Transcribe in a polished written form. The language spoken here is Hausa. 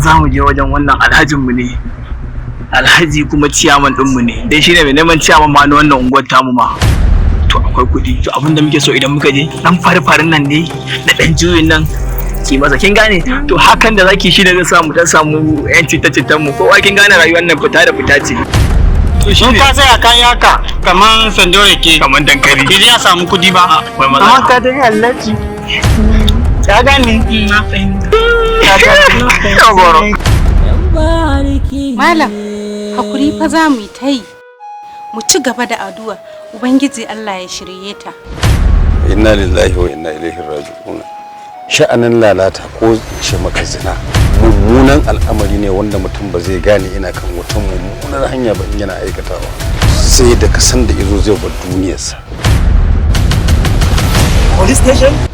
Za mu je wajen wannan alhajinmu ne, alhaji kuma ciyaman ɗinmu ne, dan shine mai neman ciyaman ma na wannan unguwar tamu ma. To akwai kuɗi. To abinda muke so, idan muka je, dan fari-farin nan ne da dan juyin nan ki masa, kin gane? To hakan da zaki shi ne zai samu dan samu yan citta-cittan mu. Kowa kin gane rayuwar nan fita da fita ce. To shi In ne ka tsaya ka yi haka kaman sando rake. Kaman dankali. Idan ya samu kudi ba. Akwai matsala. Amma ka dai halarci. Ka gane? Na fahimta. Ka gane. Malam, hakuri fa za mu yi ta yi. Mu ci gaba da addu'a. Ubangiji Allah ya shirye ta. Inna lillahi wa inna ilaihi raji'un. Sha'anin lalata ko ce maka zina mummunan al'amari ne wanda mutum ba zai gane ina kan wata mummunar hanya ba in yana aikatawa, sai da kasan da izo zai bar duniyarsa. Police station.